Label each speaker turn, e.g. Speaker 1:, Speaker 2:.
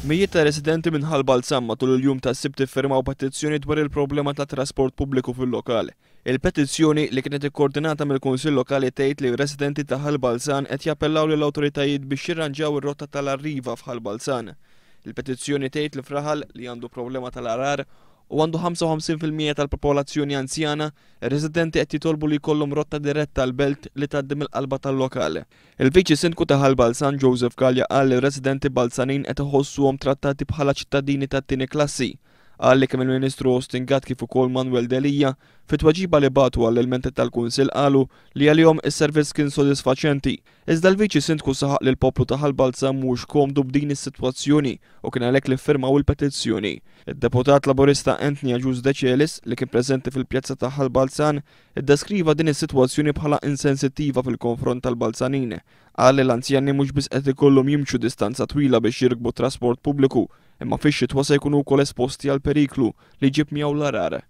Speaker 1: Mijiet ta' residenti minn Ħal Balzan matul il-jum tas-Sibt iffirmaw petizzjoni dwar il-problema tat-trasport pubbliku fil-lokal. Il-petizzjoni, li kienet ikkoordinata mill-Kunsill Lokali tgħid li r-residenti ta' Ħal Balzan qed jappellaw lill-awtoritajiet biex jirranġaw ir-rotta tal-Arriva f'Ħal Balzan. Il-petizzjoni tgħid li f'raħal li għandu problema tal-għarar u għandu 55% tal-popolazzjoni anzjana, ir-residenti qed jitolbu li jkollhom rotta diretta għall-belt li tgħaddi mill-qalba tal-lokal. Il-Viċi Sindku ta' Ħal Balzan Joseph Galea qal li r-residenti Balzanin qed iħossuhom trattati bħala ċittadini tat-tieni klassi. Qal li kemm il-Ministru Austin Gatt kif ukoll Manuel Delia, fi tweġiba li bagħtu għall-ilmenti tal-Kunsill qalu li għalihom is-servizz kien sodisfaċenti. Iżda l-Viċi Sindku saħaq li l-poplu ta' Ħal Balzan mhuwiex komdu b'din is-sitwazzjoni u kien għalhekk li ffirmaw il-petizzjoni. Id-Deputat Laburista Anthony Agius Decelis, li kien preżenti fil-pjazza ta' Ħal Balzan, iddeskriva din is-sitwazzjoni bħala insensittiva fil-konfront tal-Balzanin. Qal li l-anzjani mhux biss qed ikollhom jimxu distanza twila biex jirkbu t-trasport pubbliku, imma fix-xitwa se jkunu wkoll esposti għall-periklu li jġib miegħu l-għarar.